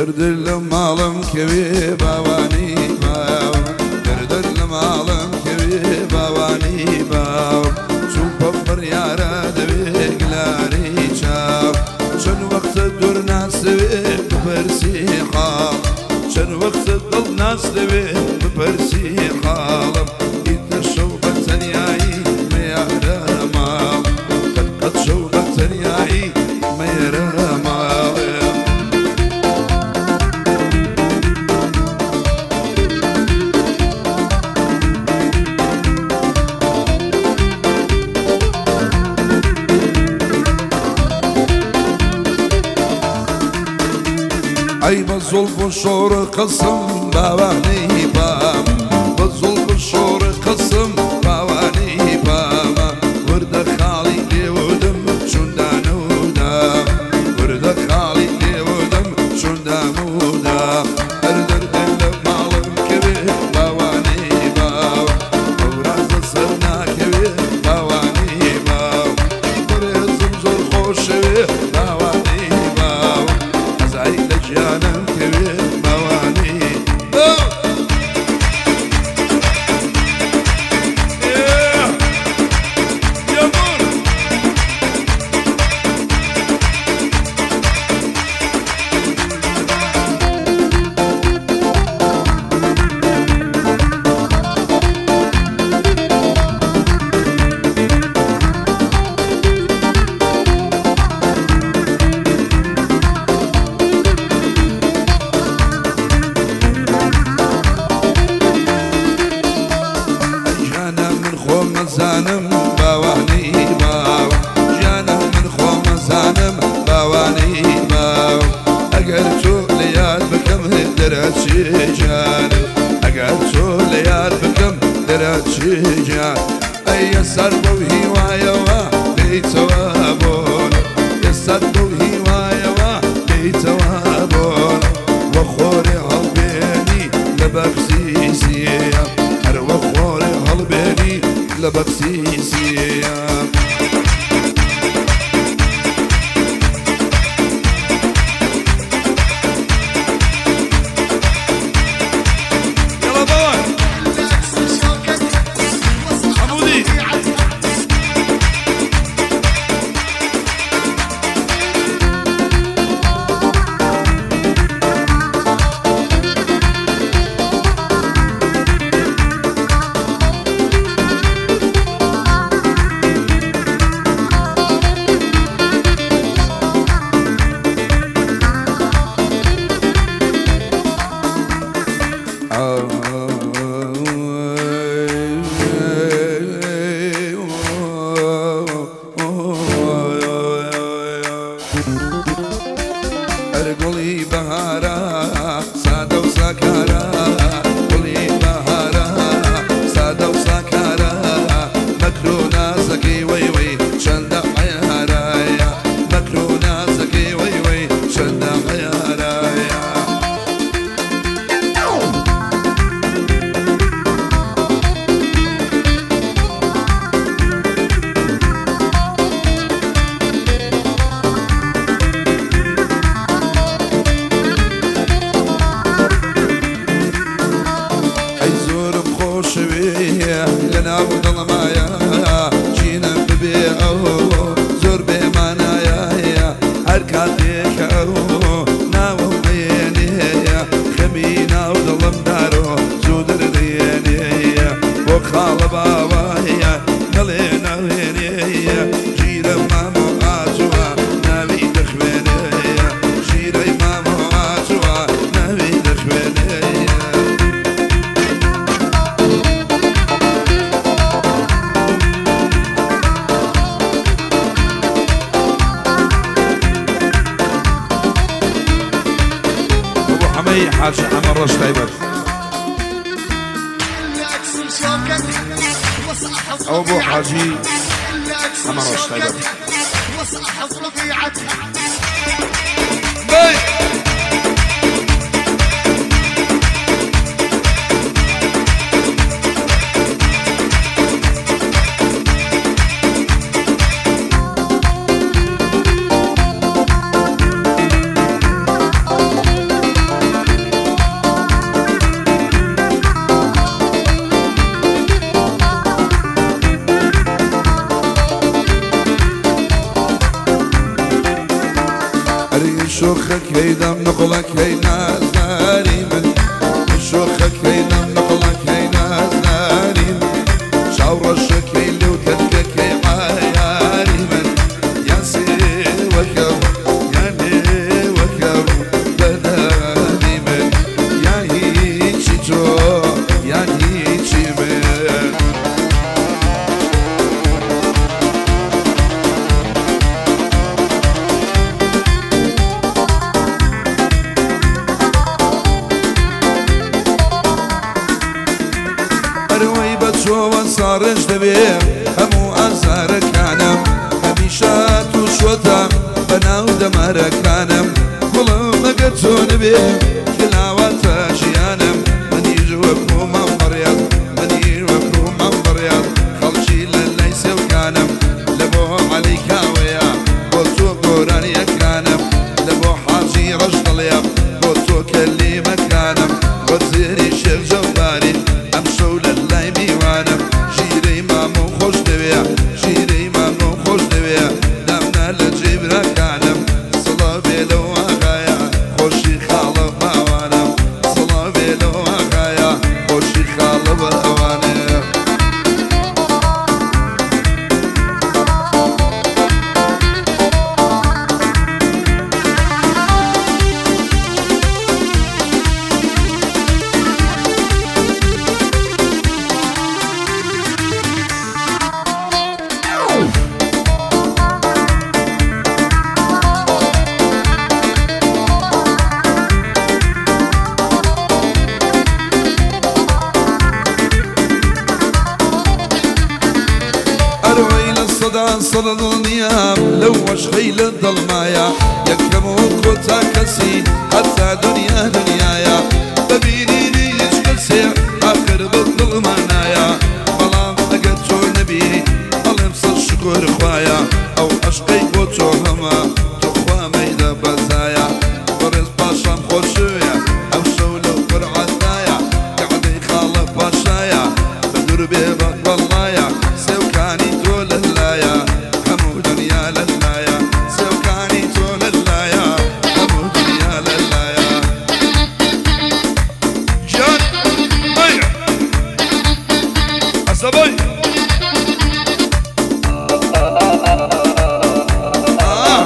دەردر لە ماڵم کەوێ باوانی باو، دەردر لە ماڵم کەوێ باوانی باو، چووپە بڕیارە دەوێ گلاری چاو، چەند وەختە دوور ناسەوێ بپرسی حاڵ، چەند وەختە دڵ ناسەوێ بپرسی حاڵم، ئیتر شەو بە تەنیایی مەیارە ماڵ، قەت قەت شەو بە تەنیایی مەیارە ماڵ. ئەی بە زوڵف و شۆڕ قسم باوانی بام، بە زوڵف و شۆڕ قسم باوانی بامە، وردە خاڵی لێودم چوندانەودا، وردە خاڵی لێودم چوندامودا، هەر دەردێ لە ماڵم کەوێ باوانی باو، ئەورازە سەر ناکەوێ باوانی باو، بەڕێزم زۆر خۆشەوێ باوانی باو، ئەزای لە گیانم کەوێ باوانی باو. گیانە من خۆم نەزانم باوانی باو، گیانە من خۆم نەزانم باوانی باو، ئەگەر تۆ لە یاد بکەم دەرەچێ گیانم، ئەگەر تۆ لە یاد بکەم دەرەچێ گیان، ئەی یەسەر بەو هیوایەوە بێیتەوە بۆن، یەسەر بەو هیوایەوە بێیتەوە بۆن، وە خۆرێ هەڵبێنی لە بەخسیسیە، هەر وە خۆرێ هەڵبێنی لە بەخسیسیە. يلا باوان حمودي. ئەرگوڵی بەهارە سادە و ساکارە، گوڵی بەهارە سادە و ساکارە، مەکرۆ نازەکەی وەی وەی چەندە عەیارایە، مەکرۆ نازەکەی وەی وەی چەندە عەیارایە. ئەی زۆرم خۆشەوێ لە ناو دڵمایە، چینم ببێ ئەو زۆر بێمانایە، هەر کاتێک ئەو ناوم دێنێ خەمی ناو دڵم دارۆ زوو دەردێنێ، بۆ خاڵە باوایە دڵێ ناوێنێ، ژیرە مامۆ ئاچووە ناوی دەخوێنێ، ژیرەی مامۆ ئاچووە ناوی دەخوێنێ. أبو حمي حاج حمى الرش تايبر، أبو حاجي حمى الرش تايبر. باي. شۆخەکەی دەم نقڵەکەی نازداری من، شۆخەکەی دەم نقڵەکەی نازداری من، چاوڕەشەکەی لەو تەنکەکەی عایاری من، یان سێوەکەم یان لێوەکەم بەدادی من، یان هیچی تۆ یان هیچی من. ئەرەوەی بە تۆوە ساڕێژ دەبێ هەموو ئازارەکانم، هەمیشە تووشۆتە بەناو دەمارەکانم، گوڵم ئەگەر تۆ نەبێ کلاوەتە ژیانم، منیش وەکوو مام بڕیات، منیش وەکوو مام بڕیات، خەڵکی لە لای سێوکانم، لە بۆ عەلی کاوەیە بۆ تۆ گۆرانیەکانم، لە بۆ حاجی ڕەش دڵیە بۆ تۆ کەلیمەکانم، وەزیری شێخ جەباری ئەمشەو لە لای میوانم، ژیرەی مامۆ خۆش دەوێ، ژیرەی مامۆ خۆش دەوێ، دامنا لە جێبراکانم، سڵاو بێ لەو ئاغایە خۆشی خاڵە باوانم، سڵاو بێ لەو ئاغایە خۆشی خاڵە باوانم. ئەرەوەی لە سەدان سەدە دڵنیام لەو وەشقەی لە دڵمایە، یەکەم و کۆتا کەسی هەتا دنیا دنیایە، بەبینینی هیچ کەسێ ئاخر بە دڵمانایە، بەڵام ئەگەر تۆ نەبی ئەڵێم سەد شکر خوایە، ئەو عەشقەی بۆ تۆ هەمە تۆ خوا مەیدە بەزایە، بەڕێز پاشام خۆشوێ ئەم شەو لەو قورعەدایە، کەعدەی خاڵە پاشایە بە دوور بێ بە وەڵڵایە، سێوکانی تۆ لەلایە هەموو دنیا لەلایە، سێوکانی تۆ لەلایە هەموو دنیا لەلایە. جان ئەی ئەسەبەی آه.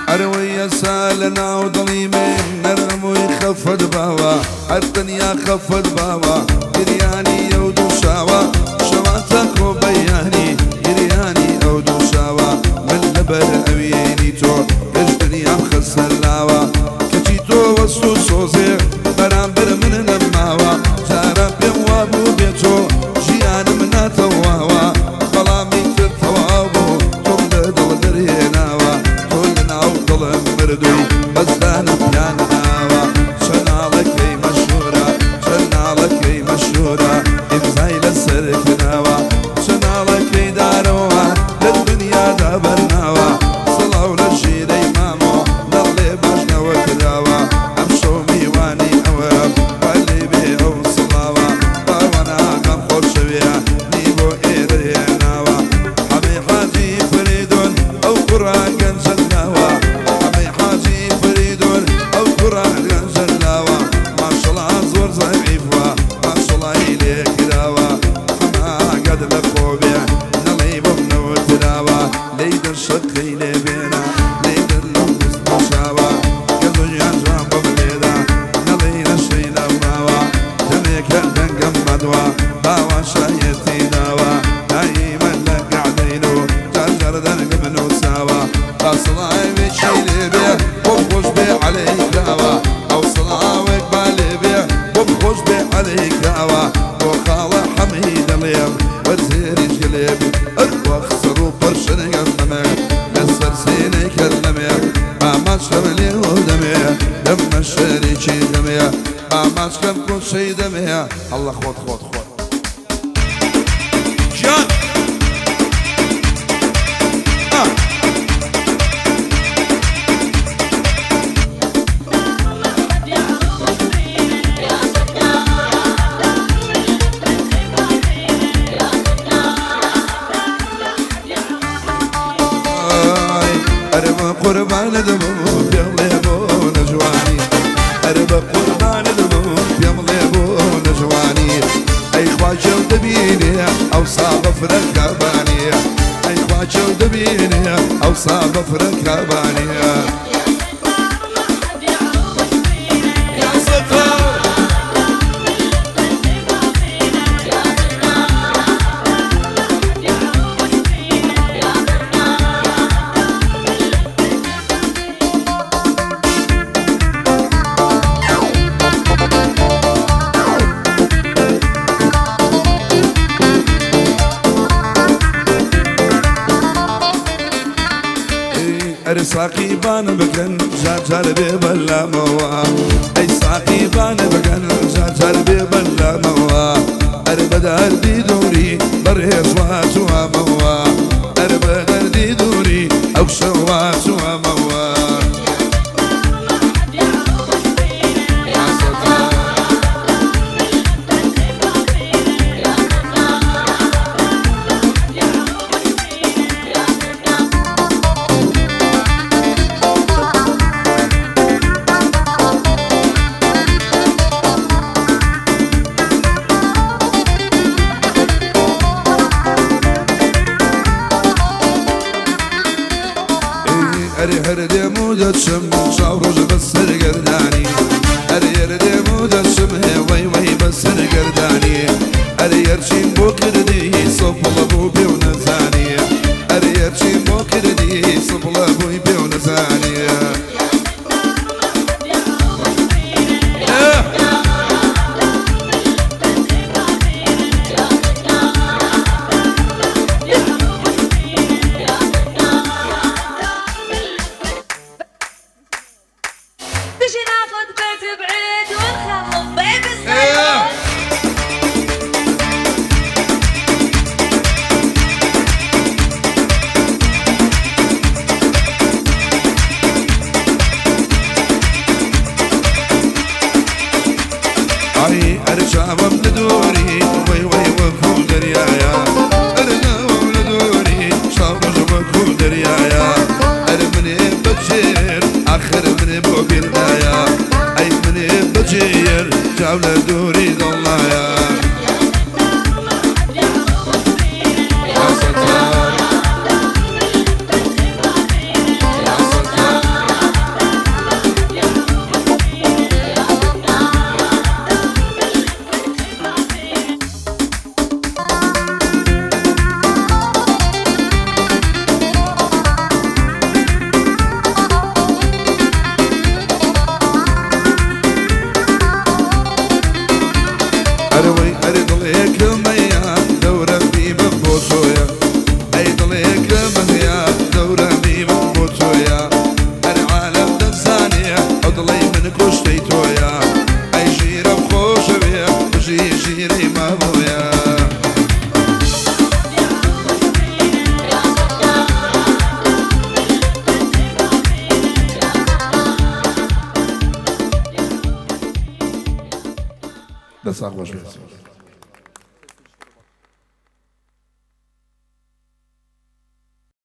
ئەرەوەی ئەسا لە ناو دڵی من نەرمووی خەفەت باوە، هەر تەنیا خەفەت باوە، گریانی ئەو دووشاوە شەواتە کۆ بەیانی، گریانی ئەو دووشاوە من لەبەر ئەوینی تۆ گەشت دنیام خستە لاوە، کەچی تۆ وەست و سۆزێ بەرامبەر من نەماوە، جاران پێم وابوو بێ تۆ ژیانم ناتەواوە، بەڵام ئیتر تەواو بوو تۆم لە دڵ دەرهێناوە، تۆ لە ناو دڵم مردووی بەزدانم پیان ناوە، چەناڵەکەی مەشهورە، چەناڵەکەی مەشهورە، ئیمزای لەسەر کراوە، چەناڵەکەی دارەوە لە دنیادا بەرناوە، سڵاو لە ژیرەی مامۆ دەڵێ باش نەوە کراوە، ئەمشەو میوانی ئەوە با لێ بێ ئەو سڵاوە، باوەناغەم خۆشەوێ نی بۆ ئێرە هێناوە، حەمەی حاجی فریدون ئەو کوڕە گەنجە ناوە، حەمەی حاجی ماچکەم لێوە دەمێ دەمە شەریکی دەمێ با ماچکەم کۆچەی دەمێ ئەڵڵا خۆت خۆت خۆت گیان ئەرێ بە قوربانت بم پێم لێ بۆ نەجوانی ئەرێ بە قوربانت بم پێم لێ بۆ نەجوانی ئەی خوا چێو دەبینێ ئەوسا بەفرە کابانی ئەی خوا چێو دەبینێ ئەوسا بەفرە کابانی ئەرێ ساقیبانە بکەن جار جار بێ بەلامەوە ئەی ساقیبانە بکەن جار جار بێ بەلامەوە ئەرێ بە دەردی دووری بەڕێزوا چووامەوە ئەرێ بە دەردی دووری ئەو شەوە چووامەوە ئەرێ هەر دێم و دەچم چاو ڕۆژ بەسەر گەردانی ئەرێ هەر دێم و دەچم وەی وەی بەسەر گەردانی ئەرێ هەرچیم بۆ کردی سپڵە بوو پێ و نەزانی ئەرێ هەرچیم بۆ کردی سپڵە بووی پێ و نەزانی تجي ناخذ بيت بعيد ونخلص بيت صغير. ئای ئەرێ چاوم لە دووری وەی وەی وەکوو دەریایە ئەرێ چاوم لە دووری چاو ڕۆژ وەکوو دەریایە ئەرێ منێ بەجێر ئاخر منێ بۆ بیردایە ئەی منێ بەجێر چاو لە دووری دڵنایە ئەرەوەی ئەرێ دڵێکم هەیە دەورە بیبم بۆ تۆیە ئەی دڵێکم هەیە دەورە بیبم بۆ تۆیە ئەرێ عالەم دەزانێ ئەو دڵەی من کوشتەی تۆیە ئەی ژیرەم خۆشەوێ بژی ژیرەی مامۆیە دەسا خۆش بێت.